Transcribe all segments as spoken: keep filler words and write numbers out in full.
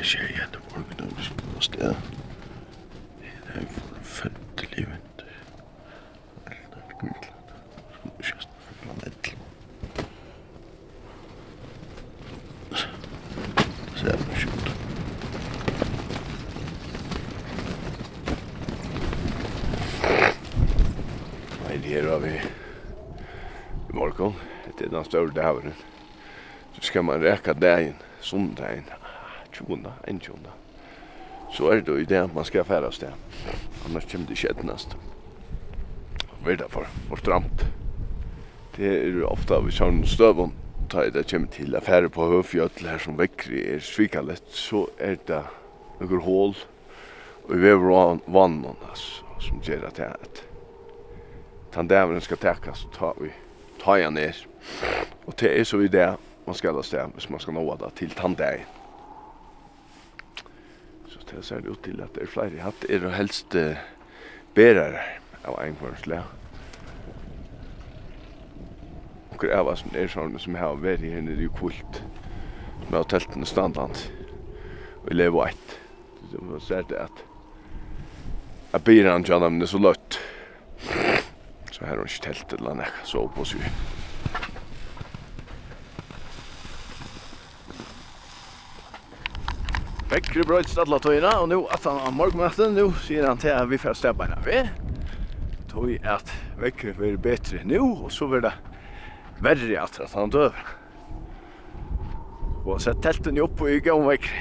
Sjey í morgun, og vit skulu avstað. Her er forferdiligur vindur. Alt er hvítlagt. Skulu síggja klokkan ellivu. Tað sær man skjótt. Nei, tað er av í morgun. Hetta er tann stóri dagurin. So skal man raka dagin, sunnudagin, tjúgunda, einogtjúgunda. So er tað í dag, man skal fara avstað. Annars kemur tað ikki eydnast. Verður tað for, for stramt. Tað er ofta við sovorðnum støðum, tá ið tað kemur til at fara upp á høg fjøll, har sum veðrið er svikaligt, so er tað nøkur hol í veðurvánanum, altso, sum ger at, at tann dagurin skal takast, tá ið, tá ið hann er. Og tað er so í dag, man skal avstað, hvis man skal náa tað til tann dagin. So tað sær út til, at tað eru fleiri. Hatta eru helst, eh, berarar av einhvørjum slag. Onkur av hasum eru sovorðnir, sum hava verið her niðri og hvílt, sum hava teltini standandi í legu eitt. So man sær tað, at, at beran hjá teimum er so løtt. So her er ikki telt ella nakað, so upp á seg. Veðrið broytist alla tíðina, og nú aftan á morgunmatin, nú sigur hann til, at vit fara avstað beinan veg. Tí at veðrið verður betri nú, og so verður tað verri aftur at hann døgurða. Og sett teltini upp í góðum veðri.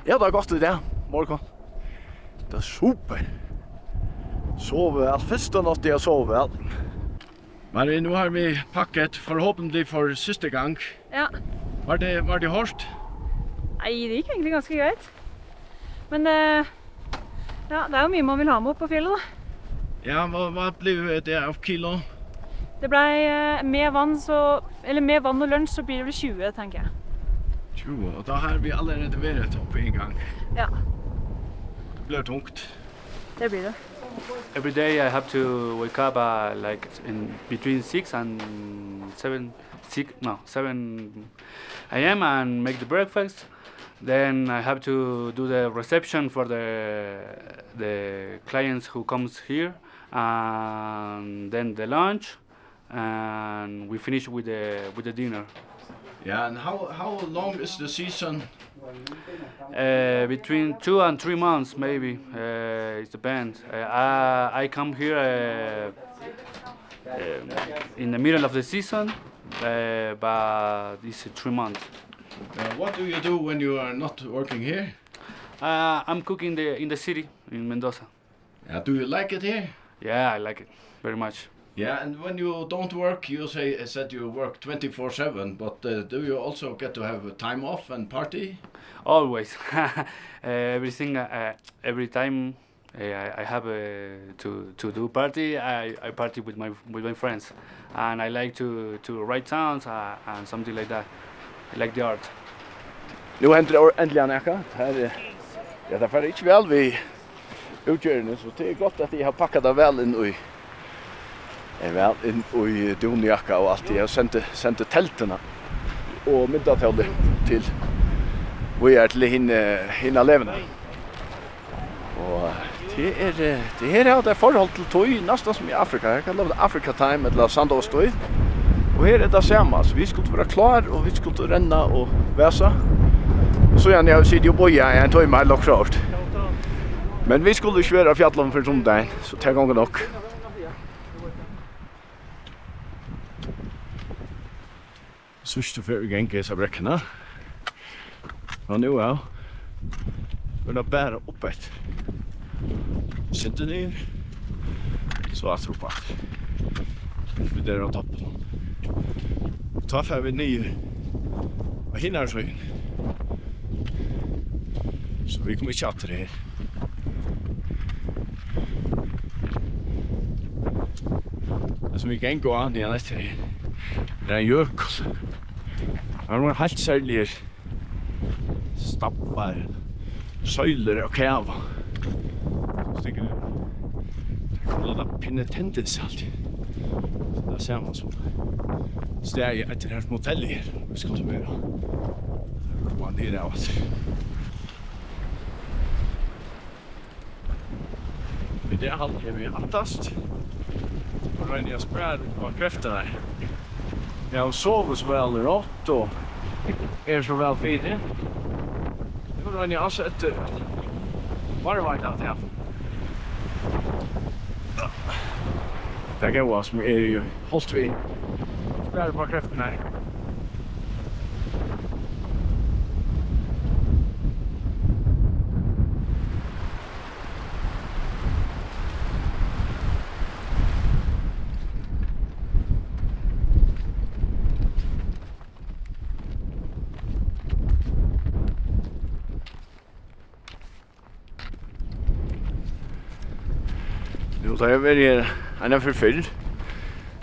Ja, tað er gott í dag morgun. Tað er super. Sov væl. Fyrsta nátt, eg sov væl. Marie, nu har vi pakket, forhåpentlig for sidste gang. Ja. Var det, var det hårdt? Nei, det gikk egentlig ganske greit. Men, eh, ja, det er jo mye man vil ha med opp på fjellet, da. Ja, hva, hva blir det av kilo? Det ble, eh, med vann så, eller med vann og lunsj så blir det vel tjúgu, tenker jeg. Tjúgu, og da har vi allerede vært oppe en gang. Ja. Det blir tungt. Det blir det. Every day I have to wake up, uh, like, in between six and seven, six, no, seven a m and make the breakfast. Then I have to do the reception for the, the clients who comes here, and then the lunch, and we finish with the, with the dinner. Yeah, and how, how long is the season? Uh, between two and three months, maybe. Uh, it depends. Uh, I, I come here, uh, um, in the middle of the season, uh, but it's three months. Uh, what do you do when you are not working here? Uh, I'm cooking the, in the city, in Mendoza. Yeah, do you like it here? Yeah, I like it very much. Yeah, and when you don't work, you say, uh, said you work twenty-four seven, but, uh, do you also get to have a time off and party? Always. Uh, everything, uh, every time, uh, I, I have, uh, to, to do party, I, I party with my, with my friends. And I like to, to write songs, uh, and something like that. I like the art. Nú hendir or-, endiliga nakað. Her, eh, ja, tað fer ikki væl við útgerðini, so tað er gott, at eg havi pakkað tað væl inn í, eh, væl inn í dúnujakka og alt. Eg havi sent, sent teltini og myndatólið til, víðari til hin, eh, hina leguna. Og tað er, eh, tað her er tað forhald til tíð, næstan sum í Afrika. Her kann tað vera Afrika Time ella Sandoz tíð. Og her er tað sama, so vit skuldu vera klár, og vit skuldu renna og væsa. Og so, ja, eg havi sitið og boðað í ein tíma, ella okkurt. Men vit skulu ikki vera á fjallinum fyrr enn sunnudagin, so tað gongur nokk. Síðstu ferð vit ganga hesa brekkuna. Og nú av. Nú er tað bara upp eftir. Sindur niður. So aftur upp aftur. Vit eru á toppinum. Tá fara vit niður á hinari síðuni. So vit koma ikki aftur her. Tað sum vit ganga á niðan eftir her, er ein jøkul. Har eru heilt serligir stabbar, søylur av kava. Stikkur. Tað er kallað Penitentes alt. Tað er sama sum staðið eftir her, motellið her, vit skuldu vera. Koma niður av aftur. Í dag haldi eg meg aftast og royni at spara upp á kreftirnar. Eg havi sovið so væl í nátt og eri so væl fyri. Nú royni eg altso eftir varðveita tað. Tað góða sum er í holt við. Spara upp á kreftirnar. Nú, tá eg verið her eina ferð fyrr,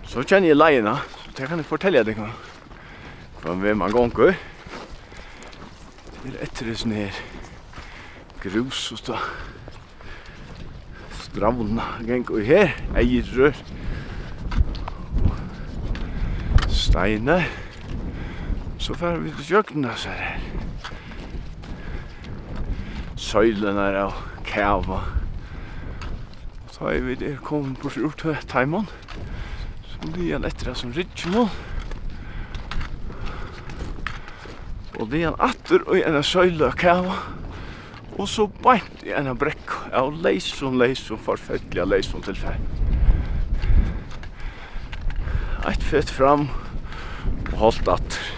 so kenni eg leiðina, so tað kann eg fortelja tykkum, hvønn veg man gongur. Tað er eftir hesum her grús og stað. Strævna ganga í her, eiðitrø, steinar. So fara vit ígjøgnum hasar her søjlurnar av kava. Og tá ið vit eru komin burtur úr tø-, teimum, so niðan eftir hasum ryggjunum og niðan aftur í eina søjlu at kava, og so beint í eina brekku av leysum, leysum, forferdiliga leysum tilfari. Eitt fet fram og hálvt aftur.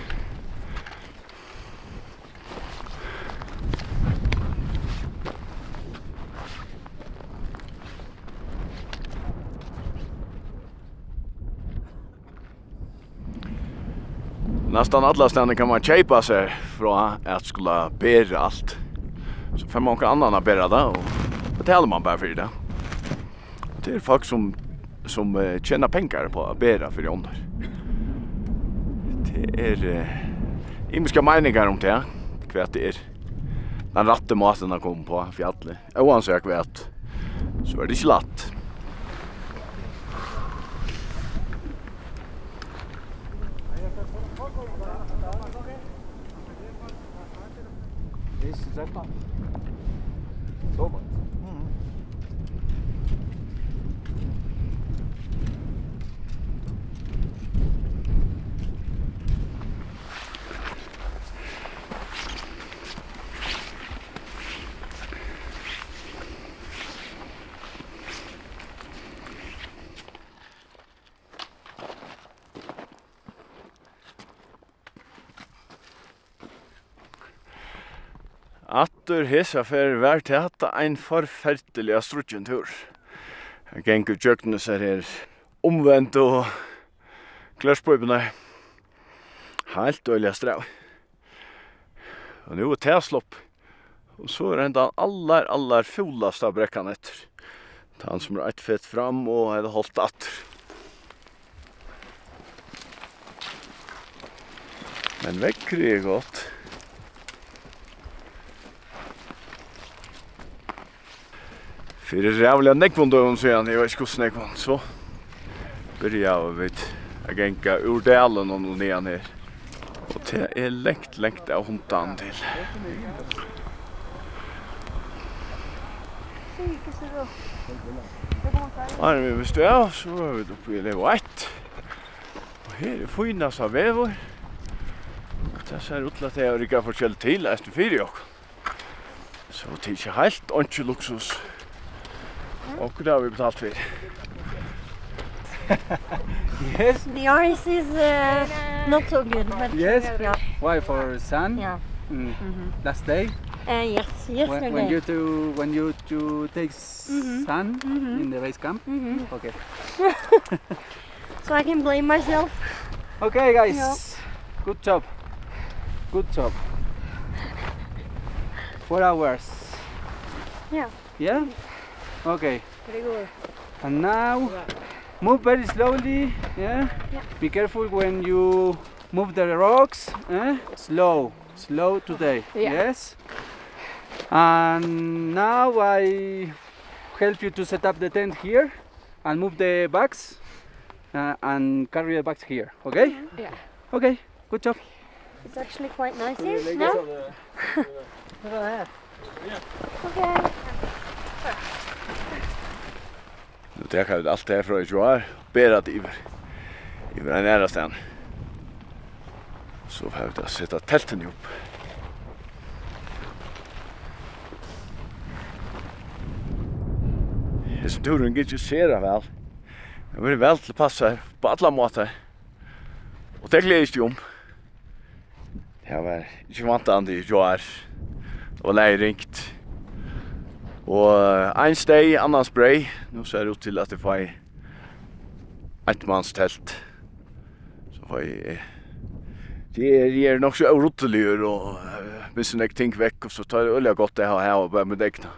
Næstan allastaðni kann man keypa sær frá at skula bera alt. So fær man onkran annan at bera tað, og betalir man bara fyri tað. Tað eru fólk, sum, sum, eh, tjena pengar upp á at bera fyri onnur. Tað er, eh, ymiskar meiningar um tað, hvat tað er tann rætti mátin at koma upp á fjallið. Óansæð hvat, so er tað ikki lætt. This is that one. So much. Aftur hesa ferð var tað ein forferdiliga struggin túrur. At ganga ígjøgnum hesar her umvendu glerpípurnar. Heilt øgiliga strævið. Og nú er tað sloppið. Og so er hendan allar, allar fúlasta brekkan eftir. Tann sum er eitt fet fram og eitt hálvt aftur. Men veðrið er gott. Fyri ræðuliga nógvum døgum síðan, eg veit ikki hvussu nógvum, so byrjaðu vit at ganga úr dalinum og niðan her. Og tað er langt, langt av hundan til. Áðrenn vit mistu av, so vóru vit uppi í Level eitt. Og her er fínasta veður. Tað sær út til, at tey hava riggað forskelligt til, eisini fyri okkum. So tað er ikki heilt einki luksus. Okkurt hava vit betalt fyri. Yes. The ice is, uh, not so good, but Yes. Yeah. Why, for sun? Yeah. Mm. Mm-hmm. Last day? Uh, yes, When, when yesterday. You two, when you two take Mm-hmm. Sun Mm-hmm. In the base camp? Mm-hmm. Okay. So I can blame myself. Okay, guys. Yeah. Good job. Good job. Four hours. Yeah. Yeah? Okay. Very good. And now, yeah, move very slowly. Yeah? Yeah. Be careful when you move the rocks. Eh? Slow. Slow today. Yeah. Yes? And now I help you to set up the tent here and move the bags, uh, and carry the bags here, okay? Yeah. Okay, good job. It's actually quite nice here, no? Okay. Nú taka vit alt tað her frá í gjár, bera tað yvir, yvir ein aðrastaðni. So fara vit at seta teltini upp. Hesin túrurin gekk sera væl. Tað verður væl tilpassað upp á allar mátar. Og tað gleðist eg um. Tað var ikki vantandi í gjár. Tað var lagið ringt. Og ein steig, annan sprey. Nú sær út til at eg fái eitt mans telt. So fái eg, eg er, eg er nokk so óruddiligur og, eh, missi nógv ting vekk, og so tá er øgiliga gott at hava, hava bara mítt egna.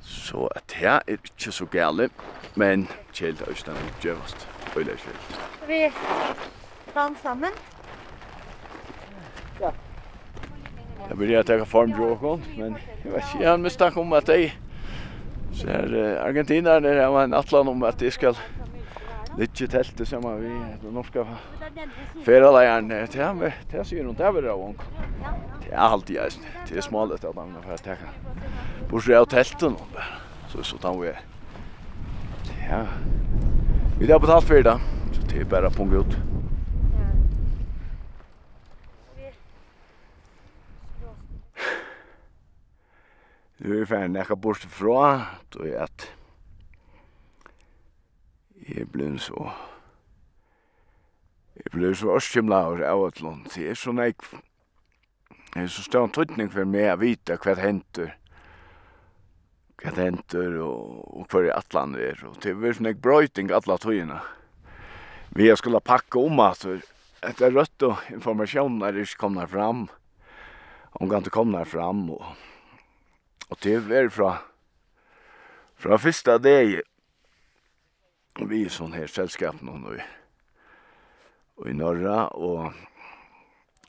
So at her er ikki so galið, men keðiligt eisini at gevast. Øgiliga keðiligt. Vit dansa, men Eg byrji at taka form til okkum, men eg veit ikki, eg havi mistanke um at tey, so her, eh, argentinararnir hava ein ætlan um at eg skal liggja í telti saman við hetta norska ferðaleiðaran. Eh, tað, tað sigur hon, tað verður av ongum. Tað haldi eg eisini. Tað er smáligt at hann fer at taka burtur av teltinum. So, so tá vit, ja. Vit hava betalt fyri tað, so tað er bara at punga út. Nú eri eg farin nakað burtur frá, tí at eg eri blivin so, eg eri blivin so ørkymlaður av øllum. Tað er so nógv, tað er so stóran týdning fyri meg at vita, hvat hendir, hvat hendir og, og hvør ætlanin er. Og tað hevur verið so nógv broyting alla tíðina. Við at skula pakka um aftur. Hetta røttu informatiónirnar eru ikki komnar fram. Ongantíð komnar fram, og, og tað hevur verið frá, frá fyrsta degi við sovorðnum her selskapum í, í Norra, og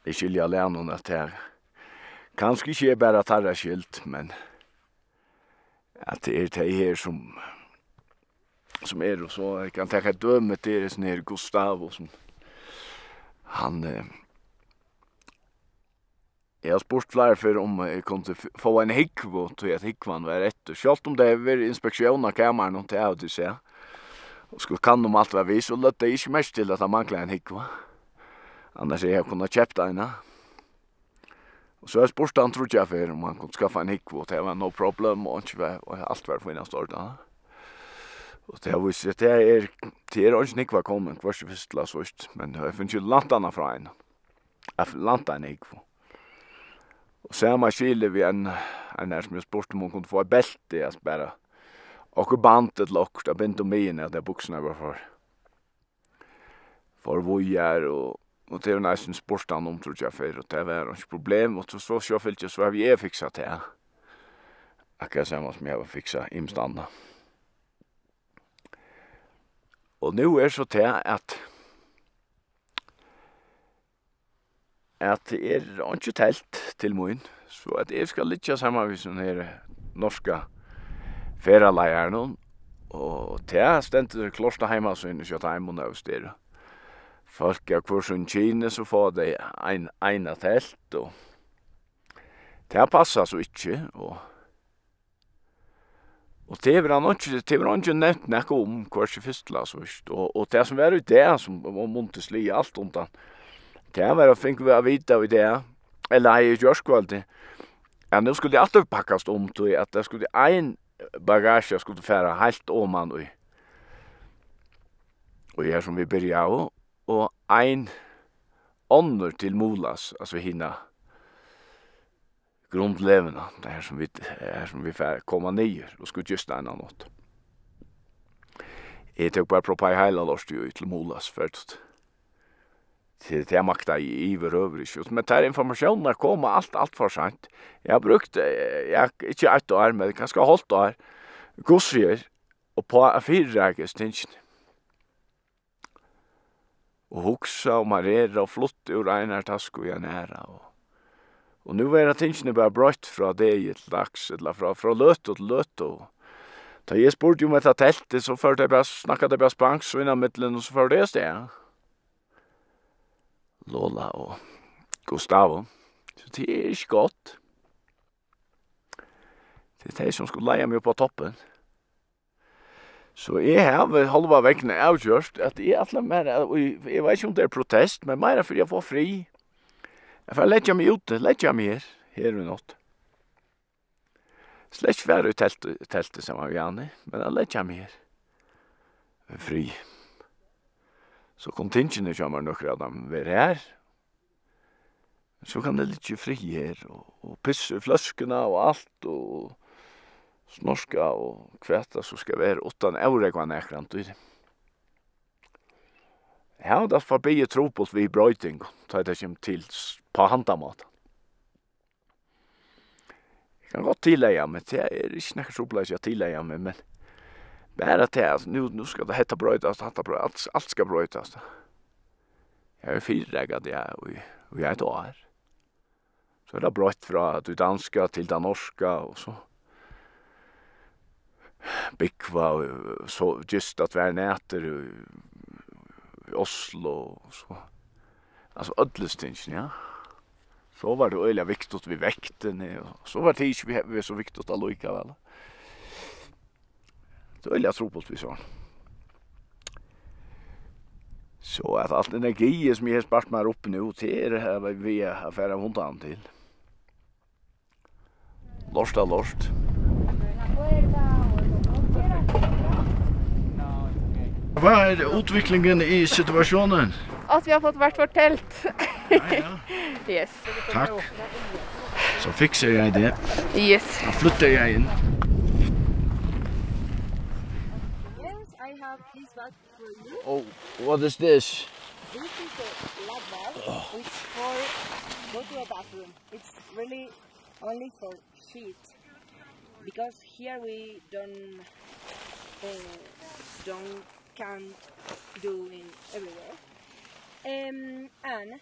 eg skilji av læraranum, at tað kanska ikki er bara teirra skyld, men at tað er tey her, sum, sum eru, so eg kann taka eitt dømi, tað er hesin her Gustavo, sum hann, eh, eg havi spurt fleiri ferð, um eg kundi f-, fáa eina húgvu, tí at húgvan var eftir. Sjálvt um tað hevur verið inspektión á kamarinum, tað hava tit sæð. Og skuldi kanna, um alt var við, so løgdu tey ikki merki til, at hann manglaði eina húgvu. Annars hevði eg kunnað keypt eina. Og so havi eg spurt hann tríggjar ferðir, um hann kundi skaffa eina húgvu, og tað var no problem, og einki var, og alt var fínasta ordan. Og tað vísti seg, at tað er, tað er eingin húgva komin, hvørki fyrst ella síðst, men eg havi fingið lænt hana frá einum. At lænt eina húgvu. Og sama skilið við ein, ein her, sum eg spurdi, um hon kundi fáa eitt belti, at bara okkurt band ella okkurt at binda um miðjuna, at tær buksurnar vóru for, for víðar, og, og tað hevur hon eisini spurt hann um tríggjar ferðir, og tað var einki problem, og so, so sjálvfylgis, so havi eg fiksað tað. Akkurát sama sum eg havi fiksað ymist annað. Og nú er so tað, at at tað er einki telt til mín, so at eg skal liggja saman við sovorðnum her norska ferðaleiðaranum, og tað stendur klárt á heimasíðuni hjá teimum, at hvis tað eru fólk av hvør sín kyni, so fáa tey ein, eina telt, og tað passar so ikki, og Og tað hevur hann einki, tað hevur eingin nevnt nakað um, hvørki fyrst ella síðst. Og, og tað sum var í dag, sum mundi sligið alt undan, tað var at fingu at vita í dag, ella í gjárkvøldið, at nú skuldi alt pakkast um, tí at tað skuldi ein bagasja skuldi fara heilt oman í, og her sum vit byrjaðu, og ein onnur til Mulas, altso hina grundleguna, tað her sum vit, her sum vit fara koma niður og skulu gista eina nátt. Eg tók bara proppar heila lortið í til Mulas, for tað, tað maktaði eg yvirhøvur ikki. Men tær informatiónirnar koma alt, alt for seint. Eg havi brúkt, eh, ja, ikki eitt ár, men kanska hálvt ár, hvussu er, og uppá at fyrireika hesi tingini. Og hugsa og marera og flutt úr einari tasku í eina aðra, og, og nú verða tingini bara broytt frá degi til dags, ella frá, frá løtu til løtu. Tá eg spurdi um hetta teltið, so fóru tey bara, snakkaðu tey bara spanskt sínámillum, og so fóru tey avstað. Lola og Gustavo. So tað er ikki gott. Tað er tey, sum skulu leiða meg upp á toppin. So eg havi hálva vegin avgjørt, at eg ætli mær at, og eg, eg veit ikki, um tað er protest, men meira fyri at fáa frið. Eg fari at leggja meg úti, leggja meg her, her í nátt. Slett ikki fara í telti, telti saman við Jani, men at leggja meg her. Frið. So kunnu tingini hjá mær, nøkur av teimum, vera her. So kann eg liggja í friði her og, og pissa í fløskuna og alt og snorka og hvat tað so skal vera, uttan at órógva nakran, tí eg havi tað forbiðið trupult við broytingum, tá ið tað kemur til s-, á handan mátan. Eg kann gott tilleiga meg, tað er ikki nakar trupulleiki at tilleiga meg, men bara tað, at nú, nú skal tað, hetta broytast, hatta broy-, alt, alt skal broytast. Eg havi fyrireikað tað í, í eitt ár. So er tað broytt frá tí danska til tað norska, og so búgva, og so gista tvær nætur í, í Oslo, og so. Altso, øll hesi tingini, ja. So var tað øgiliga viktigt við vektini, og so var tað ikki við, við so viktigt allíkavæl. Tað er øgiliga trupult við so. So at alt energiið, sum eg hevði spart mær upp nú, tað er her við at fara av hundanum til. Lort av lort. Hvat er útviklingen í situasjonen? At vi har fått hvert vårt telt. Ja, ja. Yes. Takk. So fikser jeg det. Yes. Da flytter jeg inn. Yes, I have this bag for you. Oh, what is this? This is a lab bag. It's for go to a bathroom. It's really only for shit, because here we don't, uh, don't, can't do in everywhere. Um, and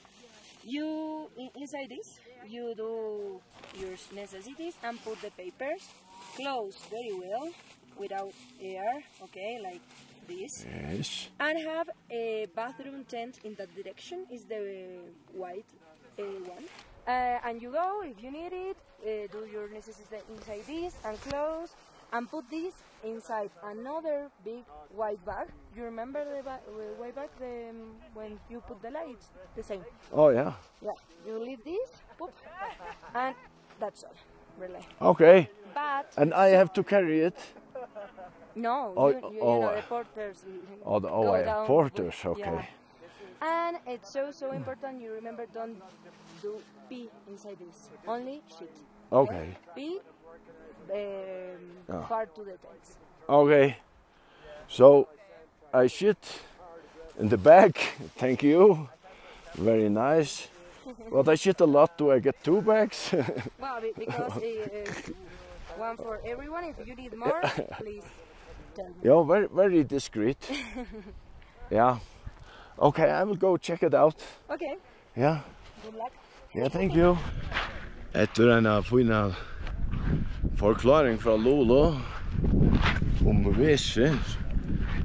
you, in, inside this, you do your necessities and put the papers, close very well, without air, okay, like this. Yes. And have a bathroom tent in that direction, is the white, uh, one. Uh, and you go, if you need it, uh, do your necessities inside this and close, and put this inside another big white bag. You remember the ba-, uh, white bag, the, um, when you put the light, the same. Oh, yeah. Yeah, you leave this, put, and that's all, really. Okay. But and I have to carry it? No, oh, you, you, oh, you know, uh, the porters, oh, the, oh, go I have down porters, with, okay. Yeah. And it's so, so important you remember, don't do pee inside this. Only shit. Okay. Pee, um, yeah, far to the tents. Okay. So, I shit in the bag. Thank you. Very nice. But I shit a lot. Do I get two bags? Well, be-, because it is one for everyone. If you need more, please tell me. Yeah, very, very discreet. Yeah. Okay, I will go check it out. Okay. Ja. Good luck. Ja, thank you. Eftir eina fína forkláring frá Lulu um vesi,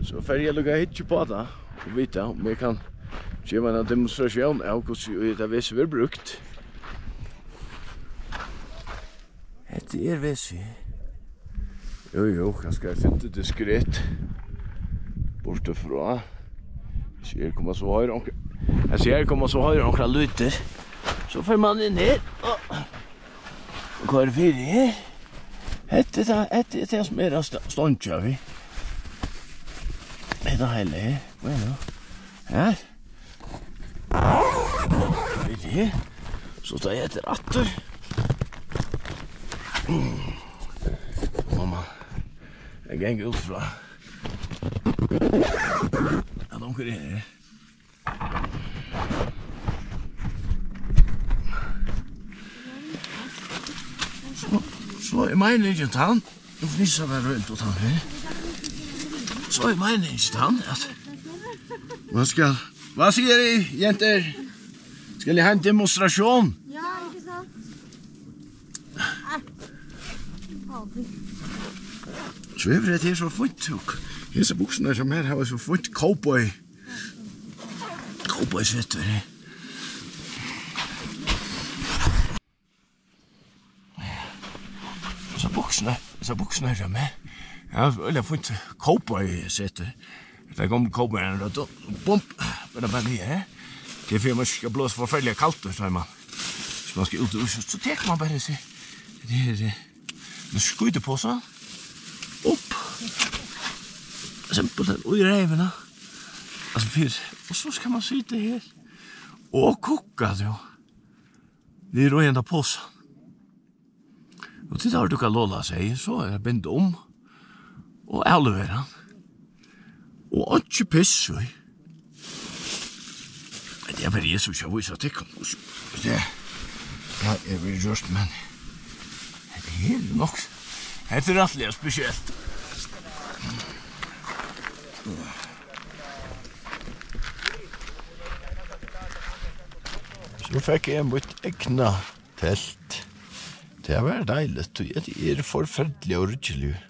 so fari eg at lukka hyggja upp á tað og vita um eg kann geva eina demonstratión av, hvussu hetta vesi verður brúkt. Hetta er vesi. Jú, jú, kanska eg finn tað diskret. Burtur frá. Hesi her koma so hoyra onkra-, hesi her koma so hoyra onkra lýddir. So fer mann inn her. Og hvat er fyri her? Hetta er tað, hetta er tað sum er at st-, steingja við. Hetta heila her. Hvat er nú? Her. Vit her. So tá eg eftir aftur. Mamma. Eg gangi út frá. At onkur er her. So, so er meiningin tann. Nú fnissar bara roynt út av her. So er meiningin tann, at man skal, hvat sigur eg, jenter? Skal eg ha ein demonstrasjón? Ja, ikki sant? So hevur hetta her so fínt, og hesar buksurnar sum her hava so fínt cowboy. Cowboysvetur her. Nei, hesa buksuna her hjá mær. Ja, øgiliga fínt cowboy-setur. Hetta er gomlu cowboyarnir, og bum, bara, bara niður her. Tað er fyri, at man ikki skal blíva so forferdiliga kaldur, tá man, so man skal út, og so, so tekur man bara hesi, hesi her, eh, nú skítur posa upp. Simpelthen í reyvina. Altso, fyri, og so skal man sita her og kukka, tú. Niður í henda posan. Og tit hava dukka Lola segði, so er at binda um og avlevera hann. Og einki piss í. Tað er bara Jesus, eg vísi tykkum. Tað, tað er vel gjørt, men hetta her er nokk, hetta er rættiliga spesielt. So fekk eg mítt egna telt. Tað var deiligt, tí at eg eri forferdiliga óruddiligur.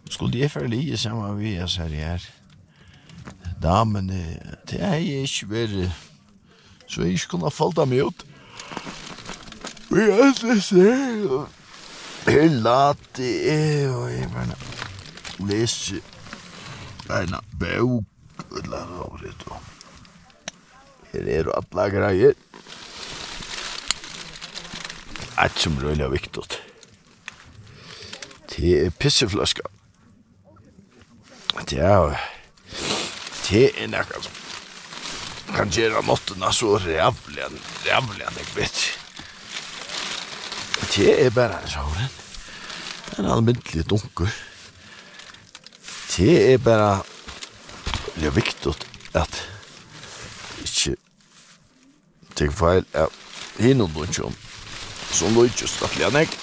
Skuldi eg fara liðugt saman við hasari her damuni, tað hevði eg ikki verið, so hevði eg ikki kunnað foldað meg út. Og eg, her lati eg, og eg, men, lesi eina bók, ella hvat er tað? Her eru allar greiðir. Eitt sum er øgiliga viktigt. Tað er pissifløska. Tað er, tað er nakað sum kann gera náttina so ræðuliga, ræðuliga nógv betri. Tað er bara ein sovorðin, ein almindiligur dunkur. Tað er bara øgiliga viktigt at ikki taka feil av hinum dunkinum, sum líkist rættiliga nógv.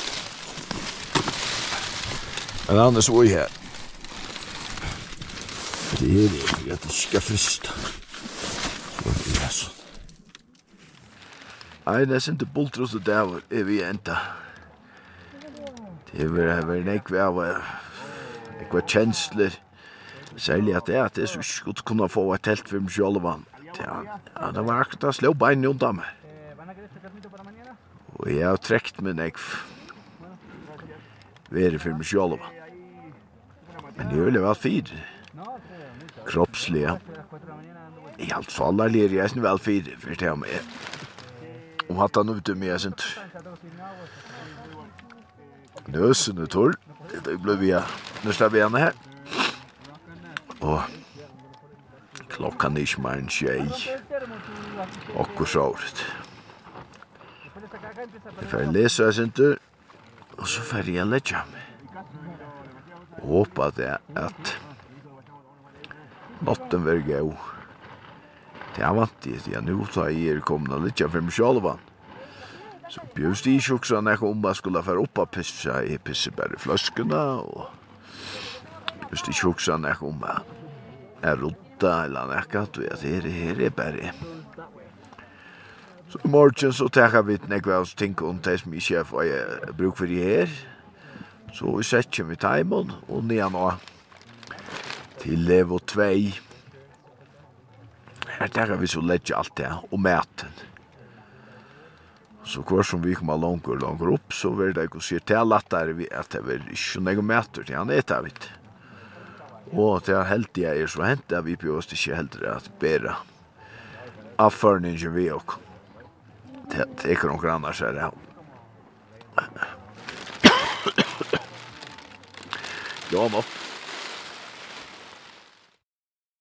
Men hann er so í her. Tað er fyri at tað ikki skal frysta. So er tað so. Ein eitt sindur bultrut dagur er við enda. Tað hevur verið, verið nógv av, eh, nógvar kenslur. Serliga at tað, at eg so ikki skuldi kunna fáa eitt telt fyri meg sjálvan. Ja, ja, tað var akkurát, tað sló beinini undan mær. Og eg havi trekt meg nógv. Verið fyri meg sjálvan. Men eg eri øgiliga væl fyri. Kropsliga. Eg haldi, sálarliga eri eg eisini væl fyri, fyri tað um eg, um hatta nú við meg, eg synti. Nøsin er turr. Tað er blivið, ja. Nú standi eg her. Og klokkan er ikki meir enn sjey. Okkurt sovorðið. Eg fari at lesa eitt sindur. Og so fari eg at leggja meg. Og hopi at, at náttin verður góð. Tað vænti eg, tí at nú tá eg eri komin at liggja fyri meg sjálvan, so bjóðst eg ikki hugsa nakað um at skula fara upp at pissa. Eg pissi bara í fløskuna og bjóðst ikki hugsa nakað um at, at rudda ella nakað, tí at her, her er bara eg. So í morgin, so taka vit nógv av tingum, tey sum ikki fáa brúk fyri her. So í sekkin við teimum og niðan á til level tvey. Her taka vit so leggja alt tað og matin. So hvørt sum vit koma longur og longur upp, so verður tað, hvussu er tað, lættari við at tað verður ikki so nógvur matur, tí hann eta vit. Og tað haldi eg er so hent, at vit bjóðast ikki heldur at bera avføringin við okkum. Tað tekur onkur annar sær av. Ja, nú.